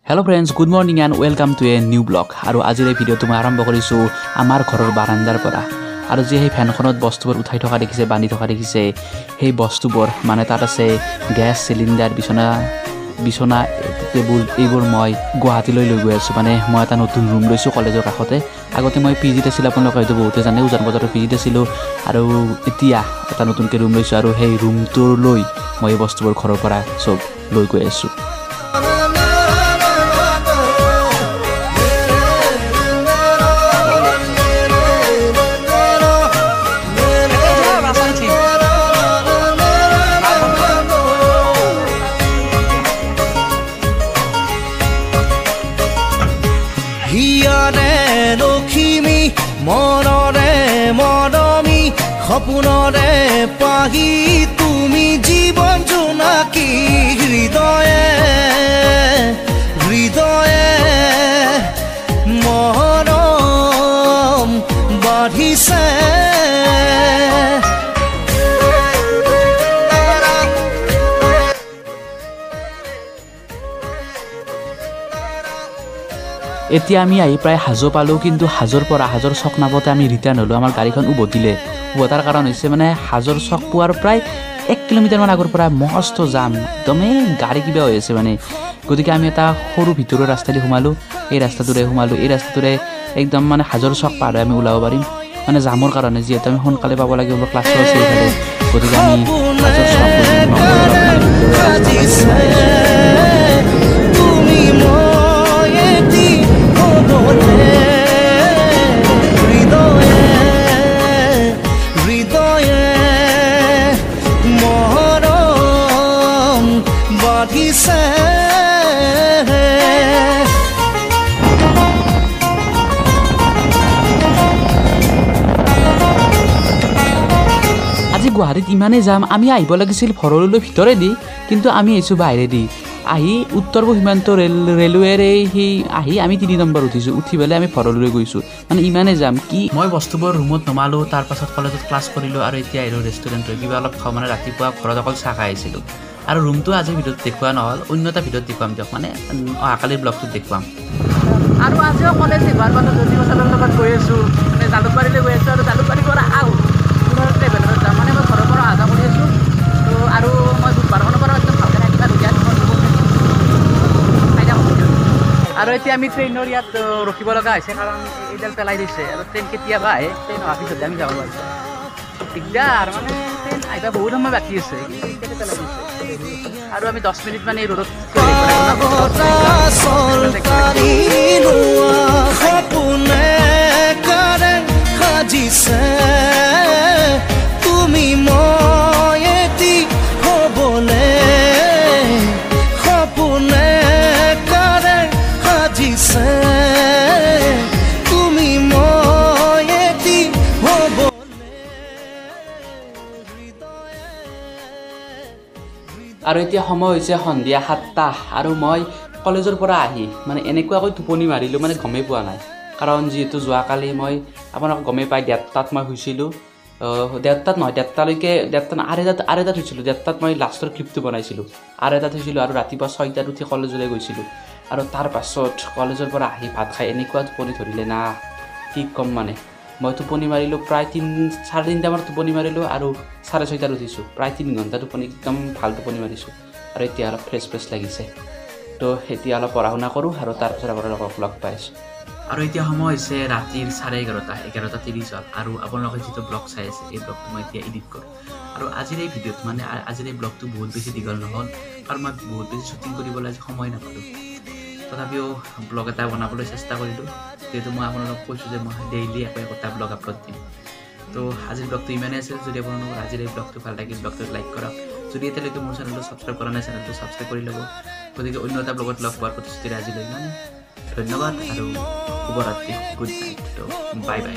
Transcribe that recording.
Hello friends, good morning and welcome to a new vlog. আৰু আজিৰ এই ভিডিঅ'টো মই আৰম্ভ কৰিছোঁ আমাৰ ঘৰৰ বাৰাণ্ডাৰ পৰা। আৰু যি সেই ফেনখনত বস্তুবোৰ উঠাই থকা দেখিছে, বান্ধি থকা দেখিছে, সেই বস্তুবোৰ মানে তাত আছে গেছ চিলিণ্ডাৰ, বিচনা, টেবুল, এইবোৰ মই গুৱাহাটীলৈ লৈ গৈ আছোঁ। মানে মই এটা নতুন ৰুম লৈছোঁ কলেজৰ কাষতে। আগতে মই পি জিত আছিলোঁ, আপোনালোকে হয়তো বহুতে জানে, উজান বজাৰৰ পি জিত আছিলোঁ। আৰু এতিয়া এটা নতুনকৈ ৰুম লৈছোঁ আৰু সেই ৰুমটোলৈ মই এই বস্তুবোৰ ঘৰৰ পৰা চব লৈ গৈ আছোঁ। লখিমী মনৰে মৰমী সপোনৰে পাহি তুমি জীৱন জোনাকী হৃদয়ে হৃদয়ে মৰম বাঢ়িছে। এতিয়া আমি আহি প্ৰায় হাজো পালোঁ, কিন্তু হাজোৰ পৰা হাজোৰ চক নাপাওঁতে আমি ৰিটাৰ্ণ হ'লোঁ। আমাৰ গাড়ীখন উভতিলে। উভতাৰ কাৰণ হৈছে মানে হাজোৰ চক পোৱাৰ প্ৰায় 1 কিলোমিটাৰমান আগৰ পৰা মস্ত জাম, একদমেই গাড়ী কিবা হৈ আছে মানে। গতিকে আমি এটা সৰু ভিতৰুৱা ৰাস্তাদি সোমালোঁ, এই ৰাস্তাটোৰে সোমালোঁ। এই ৰাস্তাটোৰে একদম মানে হাজোৰ চক পাৰ হৈ আমি ওলাব পাৰিম, মানে জামৰ কাৰণে, যিহেতু আমি সোনকালে পাব লাগিব, ক্লাছো আছে এইফালে। গতিকে আমি হাজোৰ চক আজি গুৱাহাটীত ইমানেই যাম। আমি আহিব লাগিছিল ভৰলুলৈ ভিতৰেদি, কিন্তু আমি আহিছোঁ বাহিৰেদি। আহি উত্তৰ পূব সীমান্ত ৰেলৱেৰে সেই আহি আমি 3 নম্বৰ উঠিছোঁ, উঠি পেলাই আমি ভৰলুলৈ গৈছোঁ। মানে ইমানেই যাম কি মই বস্তুবোৰ ৰুমত নমালোঁ, তাৰপাছত কলেজত ক্লাছ কৰিলোঁ আৰু এতিয়া আহিলোঁ ৰেষ্টুৰেণ্টত কিবা অলপ খাওঁ। মানে ৰাতিপুৱা ঘৰত অকল চাহ খাই আহিছিলোঁ। আৰু ৰুমটো আজিৰ ভিডিঅ'ত দেখুওৱা নহ'ল, অন্য এটা ভিডিঅ'ত দেখুৱাম দিয়ক, মানে অহাকালিৰ ব্লগটোত দেখুৱাম। আৰু আজিও কলেজ শেষ হোৱাৰ পাছত জ্যোতি প্ৰসাদৰ লগত গৈ আছোঁ, মানে জালুকবাৰীলৈ গৈ আছোঁ। আৰু জালুকবাৰীৰ পৰা আহোঁ পুনৰ ট্ৰেভেলাৰত যাম। মানে মই ঘৰৰ পৰা অহা যোৱা কৰি আছোঁ। তো আৰু মই বুধবাৰখনৰ পৰা একদম ভালকৈ থাকিবা দুটা। আৰু এতিয়া আমি ট্ৰেইনৰ ইয়াত ৰখিব লগা হৈছে, কাৰণ এইডাল পেলাই দিছে আৰু ট্ৰেইন কেতিয়াবা আহে, ট্ৰেইন অহাৰ পিছতহে আমি যাব পাৰিছোঁ। দিগদাৰ, মানে ট্ৰেইন আহিব বহুত সময় বাকী আছে, কিন্তু পেলাই দিছে। আৰু আমি 10 মিনিট মানে এই ৰ'দত তুমি মই এটি হ'বলে সপোনে কাৰে সাজিছে, তুমি মই এটি হ'বলে। আৰু এতিয়া সময় হৈছে সন্ধিয়া 7টা আৰু মই কলেজৰ পৰা আহি মানে এনেকুৱাকৈ টোপনি মাৰিলোঁ, মানে গমেই পোৱা নাই। কাৰণ যিহেতু যোৱাকালি মই আপোনালোক গমেই পাই 1:30টাত মই শুইছিলোঁ, 1:30টাত নহয় 1:30টালৈকে, 1:30 আঢ়ৈটাত শুইছিলোঁ। 1:30টাত মই লাষ্টৰ ক্লিপটো বনাইছিলোঁ, 2:30টাত শুইছিলোঁ। আৰু ৰাতিপুৱা 6টাত উঠি কলেজলৈ গৈছিলোঁ। আৰু তাৰ পাছত কলেজৰ পৰা আহি ভাত খাই এনেকুৱা টোপনি ধৰিলে না কি ক'ম। মানে মই টোপনি মাৰিলোঁ প্ৰায় 3-3.5 মানত টোপনি মাৰিলোঁ আৰু 6:30টাত উঠিছোঁ। প্ৰায় 3 ঘণ্টা টোপনি, একদম ভাল টোপনি মাৰিছোঁ। আৰু এতিয়া অলপ ফ্ৰেছ ফ্ৰেছ লাগিছে। তো এতিয়া অলপ পঢ়া শুনা কৰোঁ আৰু তাৰপিছত আপোনালোকক লগ পাইছোঁ। আৰু এতিয়া সময় হৈছে ৰাতিৰ 11:30, 11:30 হ'ল। আৰু আপোনালোকে যিটো ব্লগ চাই আছে, এই ব্লগটো মই এতিয়া এডিট কৰোঁ। আৰু আজিৰ এই ভিডিঅ'টো মানে আজিৰ এই ব্লগটো বহুত বেছি দীঘল নহ'ল, কাৰণ মই বহুত বেছি শ্বুটিং কৰিবলৈ আজি সময় নাপালোঁ। তথাপিও ব্লগ এটা বনাবলৈ চেষ্টা কৰিলোঁ, যিহেতু মই আপোনালোকক কৈছোঁ যে মই ডেইলি একো একোটা ব্লগ আপলোড দিম। তো আজিৰ ব্লগটো ইমানেই আছিল। যদি আপোনালোকৰ আজিৰ এই ব্লগটো ভাল লাগিল, ব্লগটোত লাইক কৰক। যদি এতিয়ালৈকে মোৰ চেনেলটো ছাবস্ক্ৰাইব কৰা নাই, চেনেলটো ছাবস্ক্ৰাইব কৰি ল'ব। গতিকে অন্য এটা ব্লগত লগ পোৱাৰ প্ৰতিশ্ৰুতিৰে আজিলৈ ইমানেই। ধন্যবাদ আৰু শুভৰাত্ৰি, গুড নাইট। তো বাই বাই।